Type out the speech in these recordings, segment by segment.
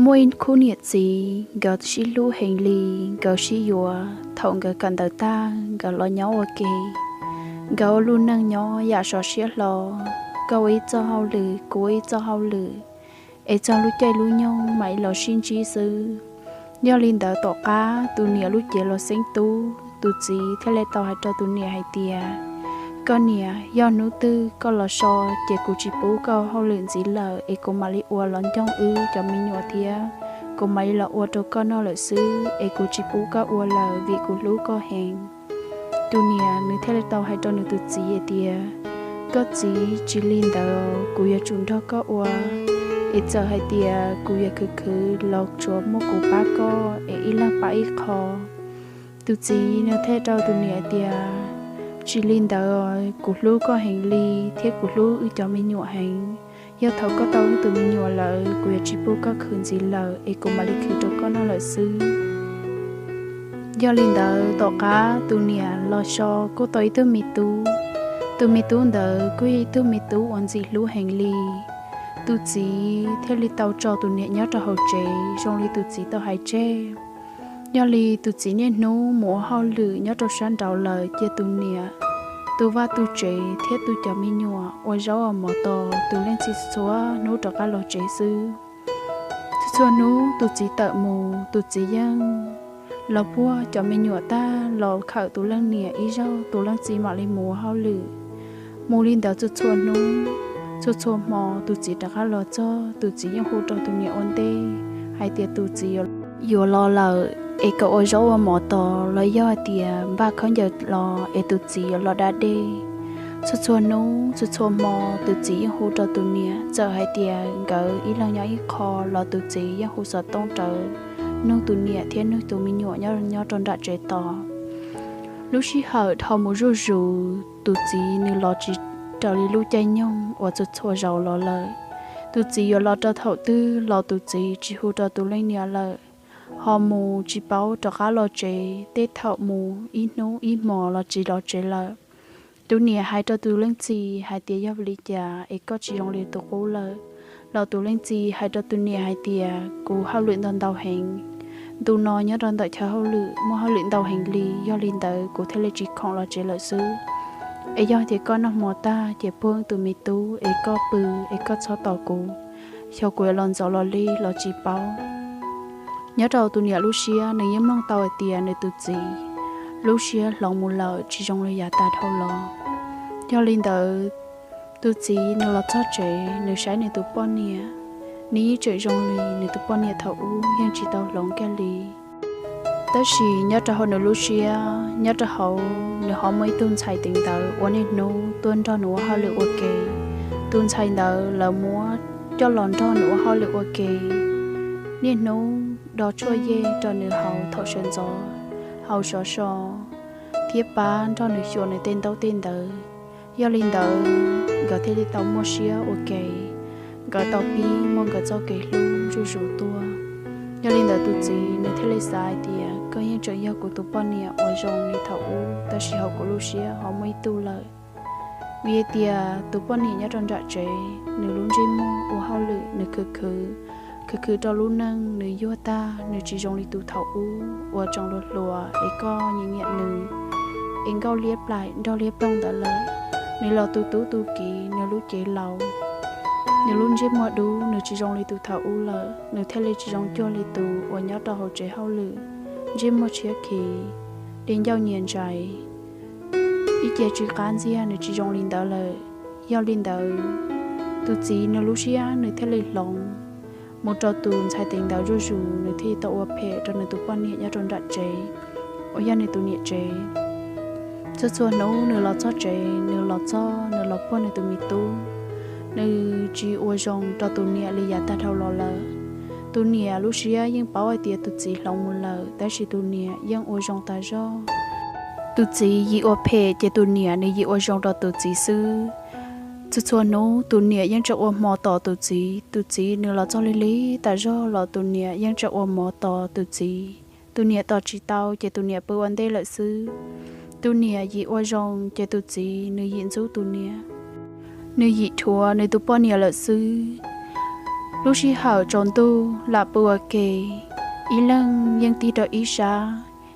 Muaj ib khub niam txiv nkawd sib hlub heev li, nkawd sib yuav. Thaum nkawd kawm ntawv tag nkawd los nyob ua ke, nkawd ua lub neej nyob yam sov siab hlo, koj ua ib txoj hauj lwm kuv ua ib txoj hauj lwm, es txog lub caij lub nyoog mam li los sib ntsib xwb. Yog li ntawd tom qab tus niam lub cev los xeeb tub, tus txiv thiaj li tau hais rau tus niam hais tias, koj niam, yog hnub twg koj los so ces kuv tsis pub koj hauj lwm ntxiv lawm es kuv mam li ua los ncoog wb cov me nyuam thiab kuv mam li los ua rau koj noj lawm xwb es kuv tsis pub koj ua lawm vim kuv hlub koj heev. Tus niam nws thiaj li tau hais rau nws tus txiv hais tias, koj txiv, tsis li ntawd, kuv yuav tsum nrog koj ua, es txawm hais tias kuv yuav khwv khwv los tsuav muaj kuv pab koj es ib leeg pab ib qho. Tus txiv nws thiaj rau tus niam tias, tsis li ntawd, kuv hlub koj heev li thiab kuv hlub wb cov me nyuam heev. Yog thaum koj tau wb tus me nyuam lawm kuv yuav tsis pub koj khwv ntxiv lawm es kuv mam li khwv rau koj noj lawm xwb. Yog li ntawd tom qab tus niam los so kuj tau ib tug me tub. Tus me tub ntawd kuj yog ib tug me tub uas ntxim hlub heev li. Tus txiv thiaj li tau tso tus niam nyob rau hauv tsev zoo li tus txiv tau hais tseg. Yog li tus txiv niaj hnub mus ua hauj lwm nyob rau sab nraud lawm, cia tus niam tu vaj tu tsev thiab tu cov me nyuam ua zaub ua mov tos tus leej txiv txhua hnub rov qab los tsev xwb. Txhua txhua hnub tus txiv tawm mus, tus txiv yeej los puag cov me nyuam tag los khawm tus leej niam ib zaug, tus leej txiv mam li mus ua hauj lwm. Mus li ntawd txhua txhua hnub, txhua txhua hmo tus txiv rov qab los txog, tus txiv yeej hu rau tus niam ua ntej hais tias tus txiv yuav los lawm es kom ua zaub ua mov tos los yog hais tias npaj khaub ncaws los es tus txiv yuav los da dej. Txhua txhua hnub txhua txhua hmo tus txiv yeej hu rau tus niam, txawm hais tias nkawd ib leeg nyob ib qho los tus txiv yeej hu xov tooj rawv nug tus niam thiab nug tus me nyuam nyob rau nram tsev tos. Lub sij hawm dhau mus zuj zus, tus txiv nws los tsis raws li lub caij nyoog uas txhua txhua zaus los lawm. Tus txiv yuav los rau thaum twg los tus txiv tsis hu rau tus leej niam lawm, ho mus tsis paub rov qab los tsev, tej thaum mus ib hnub ib hmos los tsis los tsev lawm. Tus niam hais rau tus leej txiv hais tias yog vim li cas es koj tsis zoo li tus qub lawm, los tus leej txiv hais rau tus niam hais tias kuv hauj lwm ntau ntau heev, ntu no nyob rau ntawm chaw hauj lwm muaj hauj lwm ntau heev li, yog li ntawd kuv thiaj li tsis khoom los tsev lawm xwb. Es yog tias koj noj hmo tag ces puag tus me tub es koj pw, es koj txhob tos kuv, xyov kuv yuav los ntxov los lig los tsis paub. Nyob rau tus niam lub siab nws yeej mloog tau hais tias nws tus txiv lub siab hloov mus lawm tsis zoo li yav tas dhau los. Yog li ntawd, tus txiv nws los txog tsev nws saib nws tus poj niam, nws yeej tseem zoo li nws tus poj niam thaum ub, yeej tsis tau hloov kiag li. Tab sis nyob rau hauv nws lub siab, nyob rau hauv nws ho muaj ib tug ntxhais teev ntawv uas niaj hnub tuaj nrog nws ua hauj lwm ua ke. Tus ntxhais ntawd lawv muab coj los nrog nws ua hauj lwm ua ke, niaj hnub do tshuaj yej rau nws haus thaum sawv ntxov, haus sov so, thiab pab nrog nws xyuas nws tej ntaub tej ntawv. Yog li ntawd, nkawd thiaj li tau muaj siab ua ke, nkawd tau pib muaj nkawd txoj kev hlub zuj zus tuaj. Yog li ntawd tus txiv nws thiaj li xav hais tias koj yeej tseem yog kuv tus poj niam uas zoo li thaum ub, tab sis hauv kuv lub siab ho muaj ib tug lawm. Vim hais tias tus poj niam nyob rau nram tsev, nws lub ntsej muag ua hauj lwm, nws khwv khwv, khwv khwv rau lub neej nws yuag tag, nws tsis zoo li tus thaum ub uas tseem hluas hluas es koj nyiam nyiam nws, es nkauj liab plaim nrog liab ploog ntawd lawm. Nws los tu tub tu kiv, nws lub cev laus, nws lub ntsej muag dub, nws tsis zoo li tus thaum ub lawm, nws thiaj li tsis zoo cuag li tus uas nyob rau hauv tsev hauj lwm, ntsej muag tshiab khiv, di ncauj nyias ntsais, ib ce tsw qab ntxiag, nws tsis zoo li ntawd lawm. Yog li ntawd, tus txiv nws lub siab nws thiaj li hloov mus rau tus ntxhais teev ntawv zuj zus, nws thiaj li tau ua phem rau nws tus poj niam nyob rau nram tsev uas yog nws tus niam tsev. Txhua txhua hnub nws los txog tsev, nws los txog nws los puag nws tus me tub, nws tsis ua zoo rau tus niam li yav tag dhau los lawm. Tus niam lub siab yeej paub hais tias tus txiv hloov mus lawm, tab sis tus niam yeej ua zoo tas zog. Tus txiv yim ua phem ces tus niam nws yim ua zoo rau tus txiv xwb. Txhua txhua hnub tus niam yeej tseem ua hmo tos tus txiv, tus txiv nws los txog lig lig tas zog los tus niam yeej tseem ua hmo tos tus txiv. Tus niam tos tsis tau ces tus niam pw ua ntej lawm xwb. Tus niam yim ua zoo ces tus txiv nws yim ntxub tus niam, nws yim dhuav nws tus poj niam lawm xwb. Lub sij hawm tsaus ntuj lam pw ua ke, ib leeg yeej tig rau ib sab,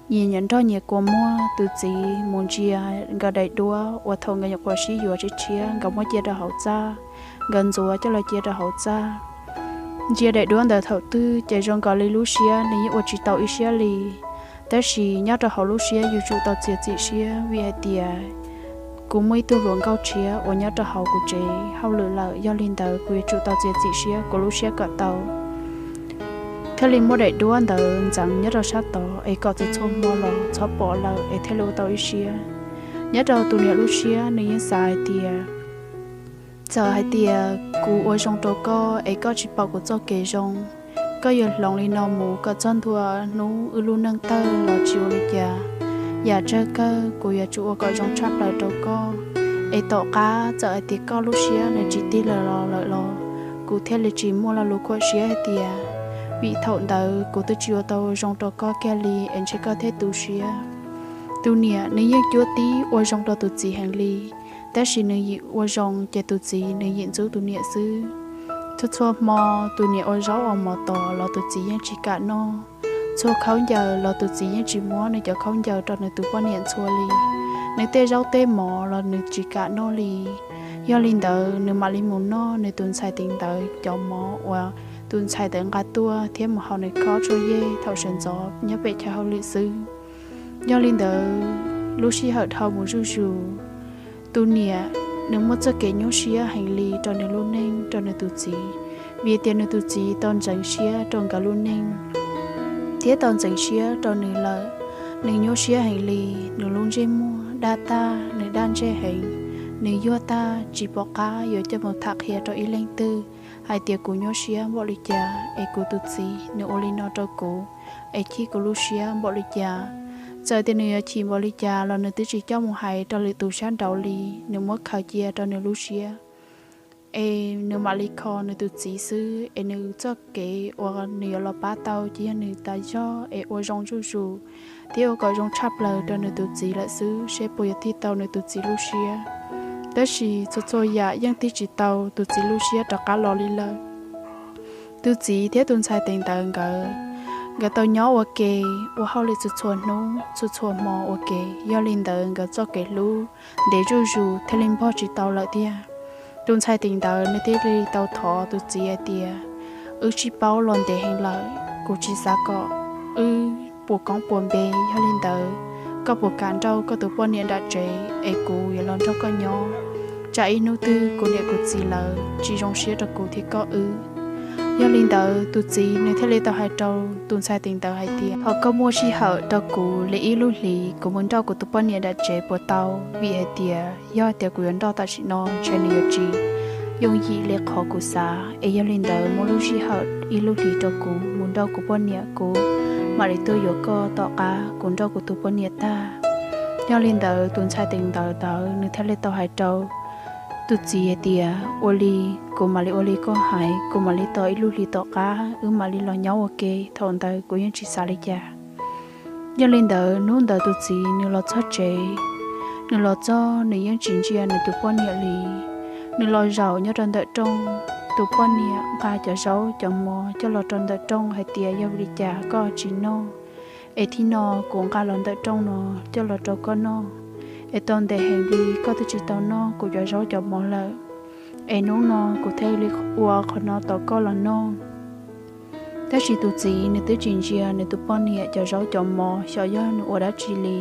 nyias nyias nrog nyias kua muag. Tus txiv mus ntsia nkawd daim duab uas thaum nkawd nyuam qhuav sib yuav tshiab tshiab, nkawd muab cia rau hauv txaj, nkawd ntxuav coj los cia rau hauv txaj. Ntsia daim duab ntawd thaum twg ces zoo nkaus li lub siab nws yeej ua tsis tau ib siab li. Tab sis nyob rau hauv lub siab yuav tsum tau txiav txim siab, vim hais tias kuv muaj ib tug hluas nkauj tshiab uas nyob rau hauv kuv tsev hauj lwm lawm, yog li ntawd kuv yuav tsum tau txiav txim siab, kuv lub siab kom tau. Thiaj li muab daim duab ntawd ntxeev nyob rau sab tod es kom txhua txhua hmo los txhob pom lawm es thiaj li ua tau ib siab. Nyob rau tus niam lub siab nws yeej xav hais tias, txawm hais tias kuv ua zoo rau koj es koj tsis pom kuv txoj kev zoo, koj yuav hloov li no mus kom txog ntua hnub wb lub neej tawg los tsis ua li cas. Yam tsawg kawg kuv yuav tsum ua kom zoo tshaj plaws rau koj, es tom qab txawm hais tias koj lub siab nws tsis tig lawm los lawm los kuv thiaj li tsis muaj lo lus khuam siab hais tias, vim thaum ntawd kuv twb tsis ua tau zoo rau koj kiag li es ntshe koj thiaj tu siab. Tus niam nws yeej cuab tib ua zoo rau tus txiv heev li, tab sis nws yim ua zoo ces tus txiv nws yim ntxub tus niam xwb. Txhua txhua hmo tus niam ua zaub ua mov tos los tus txiv yeej tsis kam noj. Txhua khaub ncaws los tus txiv yeej tsis muab nws cov khaub ncaws rau nws tus poj niam ntxhua li. Nws tej zaub tej mov los nws tsis kam noj li. Yog li ntawd nws mam li mus noj nws tus ntxhais tis ntawd cov mov uas tus ntxhais ntawd nqa tuaj thiab mus haus nws khob tshuaj yej thaum sawv ntxov nyob pem chaw hauj lwm xwb. Yog li ntawd, lub sij hawm dhau mus zuj zus, tus niam nws muaj txoj kev nyuaj siab heev li rau nws lub neej rau nws tus txiv, vim tias nws tus txiv tau ntxeev siab rau nkawd lub neej thiab tau ntxeev siab rau nws lawm. Nws nyuaj siab heev li, nws lub ntsej muag daj tag, nws daj ntseg heev, nws yuag tag tsis pom qab yuav coj mus tham qhia rau ib leej twg hais tias kuv nyuaj siab npaum li cas es kuv tus txiv nws ua li no rau kuv, es chim kuv lub siab npaum li cas. Txawm tias nws yuav chim npaum li cas los nws twb tsis coj mus hais rau lwm tus sab nraud li, nws muab khaws cia rau nws lub siab es nws mam li kho nws tus txiv xwb. Es nws txoj kev uas nws yuav los pab tau ces yog nws tas zog es ua zoo zuj zus thiab ua kom zoo tshaj plaws rau nws tus txiv lawm xwb, seb puas yuav tig tau nws tus txiv lub siab. Tab sis txhua txhua yam yeej tig tsis tau tus txiv lub siab rov qab los li lawm. Tus txiv thiab tus ntxhais tis ntawd nkawd, nkawd tau nyob ua ke, ua hauj lwm txhua txhua hnub txhua txhua hmo ua ke, yog li ntawd nkawd txoj kev hlub ntev zuj zus thiaj li npog tsis tau lawm tiag. Tus ntxhais tis ntawd nws thiaj li tau thov tus txiv hais tias, wb sib paub los ntev heev lawm, kuv tsis xav kom wb puas koob puas npe, yog li ntawd koj puas kam nrauj koj tus poj niam nram tsev es kuv yuav los nrog koj nyob, tsam ib hnub twg kuv niam kuv txiv lawv tsis zoo siab rau kuv thiab koj wb. Yog li ntawd tus txiv nws thiaj li tau hais rau tus ntxhais tis ntawd hais tias, thov koj muaj sij hawm rau kuv li ib lub hlis, kuv mus nrauj kuv tus poj niam nram tsev puas tau? Vim hais tias yog tias kuv yuav nrauj tam sim no ntshe nws yuav tsis yooj yim li qhov kuv xav, es yog li ntawd muaj lub sij hawm ib lub hlis rau kuv mus nrauj kuv poj niam, kuv mam li tuaj yuav koj tom qab kuv nrauj kuv tus poj niam tag. Yog li ntawd tus ntxhais tis ntawd ntawd nws thiaj li tau hais rau tus txiv hais tias, ua li, kuv mam li ua li koj hais, kuv mam li tos ib lub hlis tom qab wb mam li los nyob ua ke, thaum ntawd kuv yeej tsis xav li cas. Yog li ntawd hnub ntawd tus txiv nws los txog tsev, nws los txog nws yeej tsis ntsia nws tus poj niam li. Nws los zaum nyob rau ntawm rooj, tus poj niam nqa cov zaub cov mov coj los rau ntawm rooj hais tias, yog li cas koj tsis noj, es thib no kuv nqa los ntawm rooj no coj los rau koj noj, es tau ntev heev li koj twb tsis tau noj kuv cov zaub cov mov lawm, es hnub no kuv thiaj li ua qhov no tos koj los noj. Tab sis tus txiv nws twb tsis ntsia nws tus poj niam cov zaub cov mov xyov yog nws ua dab tsi li.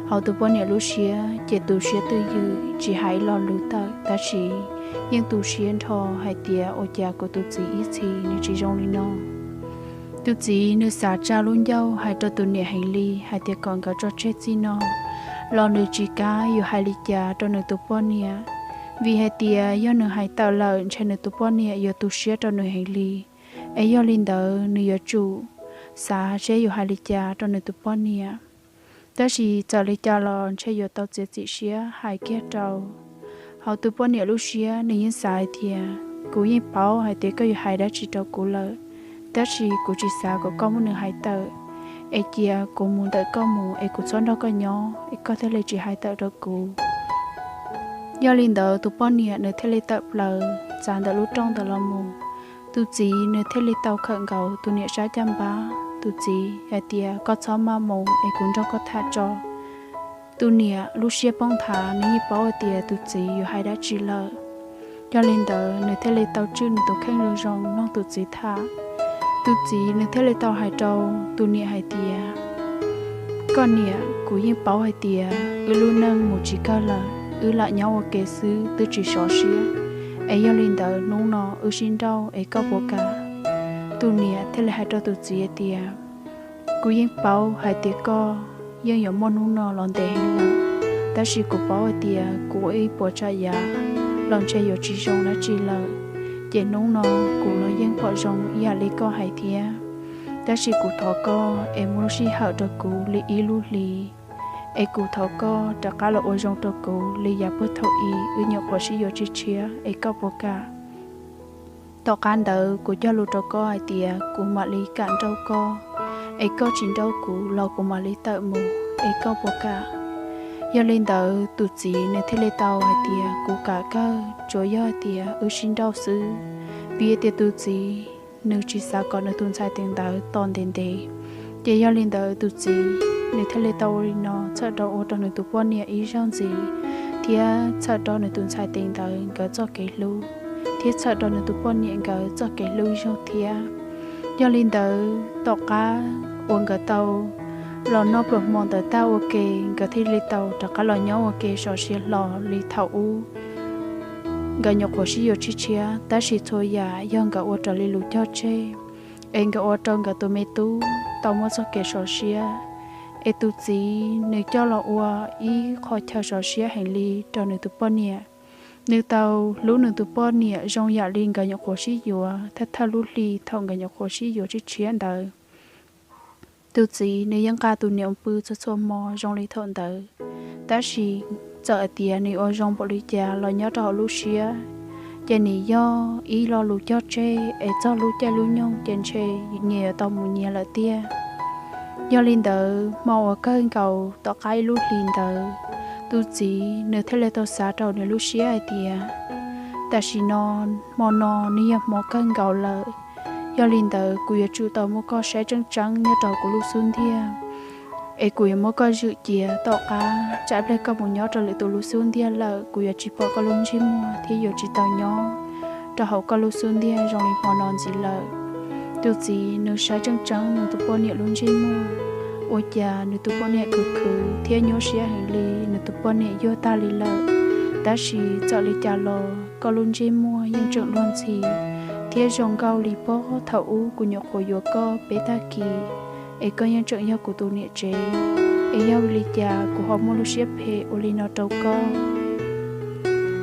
Hauv tus poj niam lub siab ces tu siab twj ywm tsis hais ib lo lus tawm, tab sis yeej tu siab nrho hais tias, ua cas kuv tus txiv ib txhis nws tsis zoo li no. Tus txiv nws xav tsa lub ncauj hais rau tus niam heev li hais tias kom nkawd tso tseg txij no, los nws tsis kam yuav hais li cas rau nws tus poj niam, vim hais tias yog nws hais tawm lawm ntshe nws tus poj niam yuav tu siab rau nws heev li. Es yog li ntawd nws yuav tsum xav seb yuav hais li cas rau nws tus poj niam. Tab sis txawm li cas los ntshe yuav tau txiav txim siab hais kiag rau. Hauv tus poj niam lub siab nws yeej xav hais tias, kuv yeej paub hais tias koj yuav hais dab tsi rau kuv lawm, tab sis kuv tsis xav kom koj muab nws hais tawm, es cia kuv mus ntawm koj mus es kuv txhob nrog koj nyob es koj thiaj li tsis hais tawm rau kuv. Yog li ntawd tus poj niam nws thiaj li tawm plaws txav ntawm lub rooj ntawd los mus. Tus txiv nws thiaj li tau khawm nkaus tus niam sab caj npab. Tus txiv hais tias, koj txhob maj mus es kuv nrog koj tham tso. Tus niam lub siab poob nthav, nws yeej paub hais tias tus txiv yuav hais dab tsi lawm. Yog li ntawd nws thiaj li tau tswj nws tus kheej zoo zoo nrog tus txiv tham. Tus txiv nws thiaj li tau hais rau tus niam hais tias, koj niam, kuv yeej paub hais tias wb lub neej mus tsis kawg lawm, wb lam nyob ua ke xwb twb tsis sov siab, es yog li ntawd hnub no wb sib nrauj es koj puas kam? Tus niam thiaj li hais rau tus txiv hais tias, kuv yeej paub hais tias koj yeej yuav muaj hnub no los ntev heev lawm, tab sis kuv paub hais tias kuv ua ib puas tsav yam los ntshe yuav tsis zoo dab tsi lawm, ces hnub no kuv los yeej pom zoo ib yam li koj hais thiab. Tab sis kuv thov koj es muab lub sij hawm rau kuv li ib lub hlis, es kuv thov koj rov qab los ua zoo rau kuv li yav puag thaum ub wb nyuam qhuav sib yuav tshiab tshiab es koj puas kam? Tom qab ntawd kuv cog lus rau koj hais tias kuv mam li kam nrauj koj, es koj tsis nrauj kuv los kuv mam li tawm mus, es koj puas kam? Yog li ntawd tus txiv nws thiaj li tau hais tias, kuv kam kawg, tsuas yog hais tias wb sib nrauj xwb. Vim tias tus txiv nws tsis xav kom nws tus ntxhais tes ntawd tos ntev ntev, ces yog li ntawd tus txiv nws thiaj li tau ua li no txhawm rau ua rau nws tus poj niam ib zaug ntxiv, thiab txhawm rau nws tus ntxhais tes ntawd nkawd txoj kev hlub, thiab txhawm rau nws tus poj niam nkawd txoj kev hlub ib zaug thiab. Yog li ntawd tom qab uas nkawd tau los noj pluas hmo ntawd tag ua ke, nkawd thiaj li tau rov qab los nyob ua ke sov siab hlo li thaum ub nkawd nyuam qhuav sib yuav tshiab tshiab, tab sis txhua yam yog nkawd ua raws li lus cog tseg, es nkawd ua rau nkawd tus me tub tau muaj txoj kev sov siab, es tus txiv nws coj los ua ib qho chaw sov siab heev li rau nws tus poj niam. Nws tau hlub nws tus poj niam zoo yam li nkawd nyuam qhuav sib yuav thawj thawj lub hli thaum nkawd nyuam qhuav sib yuav tshiab tshiab ntawd. Tus txiv nws yeej nqa tus niam pw txhua txhua hmo zoo li thaum ntawd, tab sis txawm hais tias nws ua zoo npaum li cas los nyob rau hauv lub siab, ces nws yog ib lo lus cog tseg es txog lub caij lub nyoog ces ntshe nyias yuav tau mus nyias lawm tiag. Yog li ntawd hmo uas kawg nkaus tom qab ib lub hlis ntawd, tus txiv nws thiaj li tau xav rau nws lub siab hais tias, tam sim no hmo no nws yog hmo kawg nkaus lawm. Yog li ntawd kuv yuav tsum tau muab koj saib tseeb tseeb nyob rau kuv lub xub ntiag, es kuv yuav muab koj zwm cia. Tom qab tsam pliag koj mus nyob rau lwm tus lub xub ntiag lawm, kuv yuav tsis pom koj lub ntsej muag thiab yuav tsis tau nyob rau hauv koj lub xub ntiag zoo li hmo no ntxiv lawm. Tus txiv nws saib tseeb tseeb nws tus poj niam lub ntsej muag, ua cas nws tus poj niam khwv khwv thiab nyuaj siab heev li, nws tus poj niam yuag tag li lawm. Tab sis txawm li cas los koj lub ntsej muag yeej tseem luag ntxhi thiab zoo nkauj li puag thaum ub kuv nyuam qhuav yuav koj peb tag kis, es koj yeej tseem yog kuv tus niam tsev. Es yog vim li cas kuv ho muaj lub siab phem ua li no rau koj?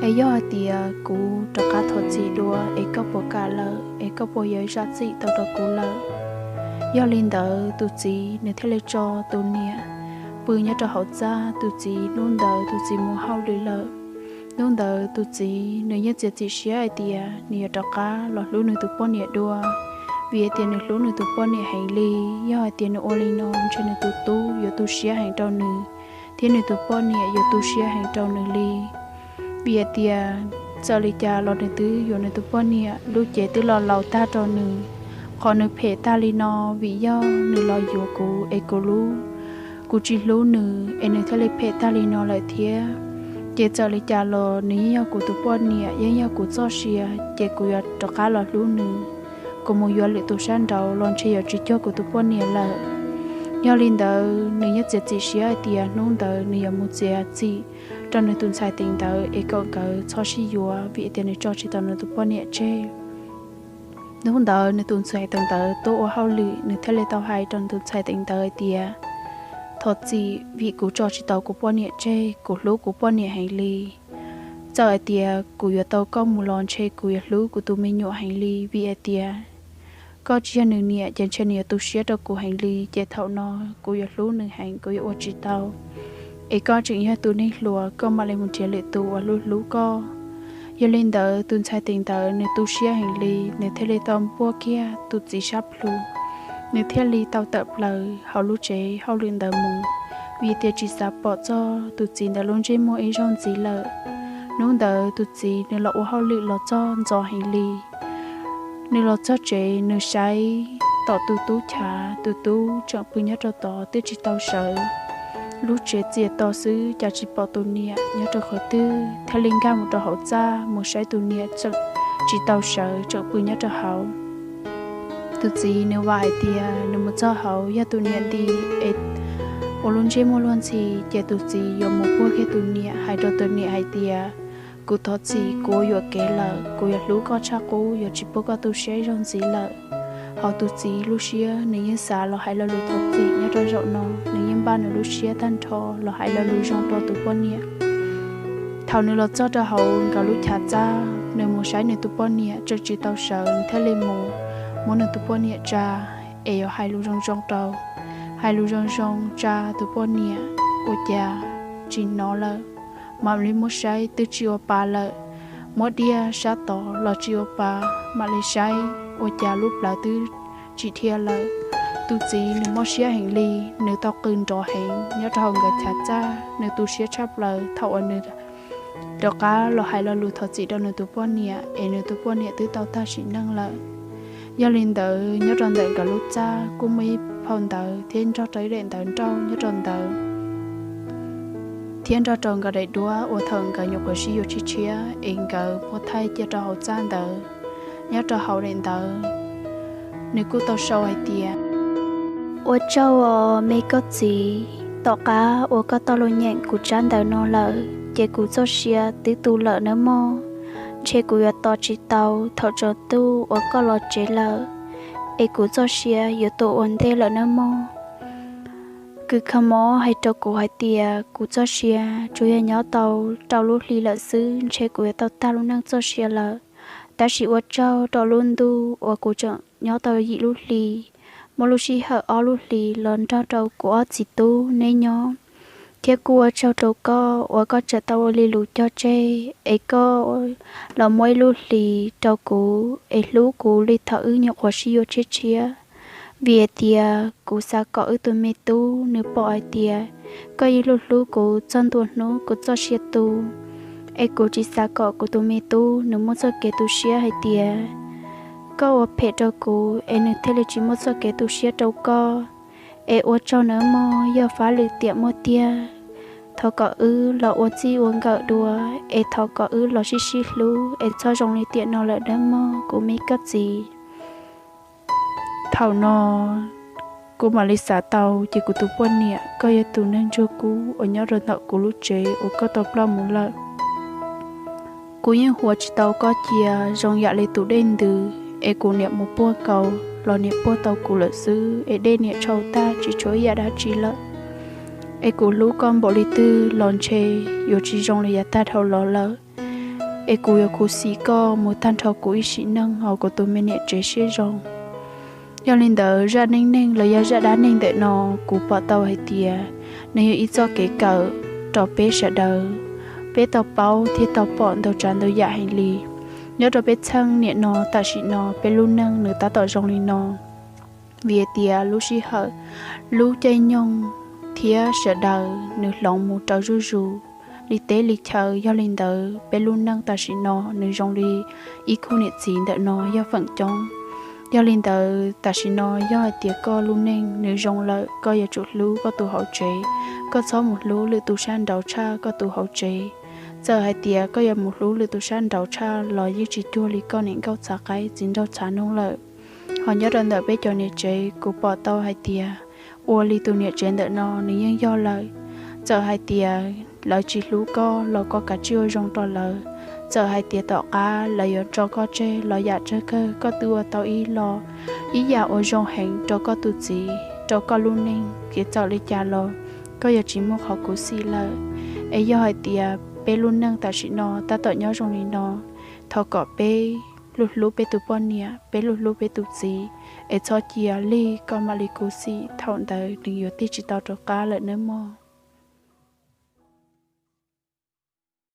Es yog hais tias kuv rov qab thov txim dua es koj puas kam lawm, es koj puas yuav zam txim tau rau kuv lawm? Yog li ntawd tus txiv nws thiaj li tso tus niam pw nyob rau hauv txaj. Tus txiv hnub ntawd tus txiv mus hauj lwm lawm. Hnub ntawd tus txiv nws yeej txiav txim siab hais tias nws yuav rov qab los hlub nws tus poj niam dua, vim hais tias nws hlub nws tus poj niam heev li. Yog hais tias nws ua li no ntshe nws tus tub yuav tu siab heev rau nws, thiab nws tus poj niam yuav tu siab heev rau nws li. Vim hais tias txawm li cas los nws twb yuav nws tus poj niam, lub cev twb los laus tag rau nws. Qhov nws phem tag li no vim yog nws los yuav kuv es kuv hlub, kuv tsis hlub nws es nws thiaj li phem tag li no lawm thiab. Ces txawm li cas los nws yeej yog kuv tus poj niam, yeej yog kuv txoj sia, ces kuv yuav rov qab los hlub nws. Kuv mus yuav lwm tus sab nraud los ntshe yuav tsis cuag kuv tus poj niam lawm. Yog li ntawd nws yeej txiav txim siab hais tias hnub ntawd nws yuav mus txiav txim rau nws tus ntxhais tes ntawd es kom nkawd txhob sib yuav, vim tias nws tso tsis tau nws tus poj niam tseg. Hnub ntawd nws tus ntxhais tes ntawd tuaj ua hauj lwm, nws thiaj li tau hais rau nws tus ntxhais tes ntawd hais tias, thov txim vim kuv tso tsis tau kuv poj niam tseg, kuv hlub kuv poj niam heev li. Txawm hais tias kuv yuav tau koj mus los ntshe kuv yuav hlub kuv tus me nyuam heev li, vim hais tias koj tsis yog nws niam ces ntshe nws yuav tu siab rau kuv heev li, ces thaum no kuv yuav hlub nws heev, kuv yuav ua tsis tau. Es koj tseem yog tus neeg hluas, koj mam li mus nrhiav lwm tus uas hlub hlub koj. Yog li ntawd tus ntxhais tes ntawd nws tu siab heev li, nws thiaj li tau npuaj kiag tus txiv sab plhu, nws thiaj li tau tawm plaws hauv lub tsev hauj lwm ntawd mus, vim tias tsis xav pom txog tus txiv ntawd lub ntsej muag ib zaug ntxiv lawm. Hnub ntawd tus txiv nws los ua hauj lwm los txog ntxov heev li. Nws los txog tsev, nws saib tom tus tub chav, tus tub tseem pw nyob rau tod twb tsis tau sawv. Lub tsev txias to xwb, cas tsis pom tus niam nyob rau qhov twg, thiaj li nkag mus rau hauv txaj mus saib tus niam tseem tsis tau sawv, tseem pw nyob rau hauv. Tus txiv nws vam hais tias nws mus txog hauv yog tus niam nti es ua lub ntsej muag luag ntxhi, ces tus txiv yuav mus puag kiag tus niam, hais rau tus niam hais tias, kuv thov txim, kuv ua yuam kev lawm, kuv yuav hlub koj tshaj qub, yuav tsis pub koj tu siab ib zaug ntxiv lawm. Hos tus txiv lub siab nws yeej xav los hais lo lus thov txim nyob rau zaum no, nws yeej npaj nws lub siab tag nrho los hais lo lus zoo rau tus poj niam. Thaum nws los txog rau hauv nkawd lub chav txaj, nws mus saib nws tus poj niam tseem tsis tau sawv, nws thiaj li mus muab nws tus poj niam tsa es yuav hais lus zoo zoo rau. Hais lus zoo zoo tsa tus poj niam, ua cas tsis hnov lawm, mam li muab saib twb tsis ua pa lawm. Muab diaj sab tod los tsis ua pa, mam li saib ua cas lub plawv twb tsis dhia lawm. Tus txiv nws mob siab heev li, nws tau qw nrov heev nyob rau hauv nkawd chav txaj, nws tu siab tshaj plaws thaum uas nws rov qab los hais lo lus thov txim rau nws tus poj niam es nws tus poj niam twb tau tag sim neej lawm. Yog li ntawd nyob rau ntawm nkawd lub txaj kuj muaj ib phau ntawv thiab nrog rau ib daim ntawv nrauj nyob rau ntawd, thiab nrog rau nkawd daim duab uas thaum nkawd nyuam qhuav sib yuav tshiab tshiab es nkawd muab thaij cia rau hauv txaj ntawd. Nyob rau hauv daim ntawv nws kuj tau sau hais tias, ua tsaug os me koj txiv, tom qab uas koj tau los nyeem kuv tsab ntawv no lawm ces kuv txoj sia twb tu lawm nawb mog. Ntshe kuv yuav tos tsis tau thaum tsaus ntuj uas koj los tsev lawm, es kuv txoj sia yuav tu ua ntej lawm nawb mog. Kws kha mob hais rau kuv hais tias kuv txoj sia tsuas yog nyob tau rau lub hli lawm xwb, ntshe kuv yuav tau tag lub neej txoj sia lawm. Tab sis ua tsaug rau lub ntuj uas kuv tseem nyob tau yim lub hli, muaj lub sij hawm ob lub hlis los nrog rau kuv ob txiv tub neb nyob, thiab kuj ua tsaug rau koj uas koj tseem tau ua li lus cog tseg es koj los muab ib lub hlis rau kuv es hlub kuv li thaum wb nyuam qhuav sib yuav tshiab tshiab. Vim hais tias kuv xav kom wb tus me tub nws pom hais tias koj yeej hlub hlub kuv txog ntua hnub kuv txoj sia tu, es kuv tsis xav kom kuv tus me tub nws muaj txoj kev tu siab hais tias koj ua phem rau kuv es nws thiaj li tsis muaj txoj kev tu siab rau koj. Es ua tsaug nawb mog, yog fab lwm tiam muaj tiag, thov kom wb los ua txij ua nkawm dua, es thov kom wb los sib sib hlub es txhob zoo li tiam no lawm nawb mog kuv me koj txiv. Thaum no kuv mam li xav tau ces kuv tus poj niam, koj yog tus neeg ntsuag kub uas nyob rau ntawm kuv lub tsev uas koj tau ploj mus lawm. Kuv yeej huav tsis tau koj cia zoo yam li tus dej ntws es kuv niam mus puag kaus los niam puag tau kuv lawm xwb, es dej niam tshau tag tsis tshuav ib yam dab tsi lawm. Es kuv hlub koj npaum li twg los ntshe yuav tsis zoo li yav tag dhau los lawm. Es kuv yuav khuv xim koj mus tag nrho kuv ib sim neej hauv kuv tus me niam tsev siab zoo. Yog li ntawd zaj neej neeg los yog zaj dab neeg ntawm no kuv pom tau hais tias nws yog ib txoj kev kawm rau peb sawv daws, peb tau paub thiab tau pom ntau tsav ntau yam heev li. Nyob rau peb txheej niam no tam sim no peb lub neej nws tab tom zoo li no, vim hais tias lub sij hawm, lub caij nyoog thiab sawv daws nws hloov mus rau zuj zus li teb li chaw. Yog li ntawd peb lub neej tam sim no nws zoo li ib khub niam txiv ntawm no yog feem coob. Yog li ntawd tam sim no yog hais tias koj lub neej nws zoo lawm, koj yuav tsum hlub koj tus hauv tsev, koj txhob mus hlub lwm tus sab nraud tshaj koj tus hauv tsev. Txawm hais tias koj yuav mus hlub lwm tus sab nraud tshaj los yeej tsis cuag li koj niam nkauj txhav qaib txiv nraug txhav noog lawm. Ho nyob rau ntawm peb cov niam tsev kuv pom tau hais tias ua li tus niam tsev ntawm no nws yeej yog lawm. Txawm hais tias lawv tsis hlub koj los koj kav tsij ua zoo rau lawv. Txawm hais tias tom qab lawv yuav tso koj tseg los yam tsawg kawg koj twb ua tau ib lo, ib yam uas zoo heev rau koj tus txiv rau koj lub neej, ces txawm li cas los koj yuav tsis muaj qhov khuv xim lawm. Es yog hais tias peb lub neej tam sim no tab tom nyob zoo li no, thov kom peb hlub hlub peb tus poj niam, peb hlub hlub peb tus txiv, es txhob cia lig koj mam li khuv xim, thaum ntawd nws yuav tig tsis tau rov qab lawm nawb mog.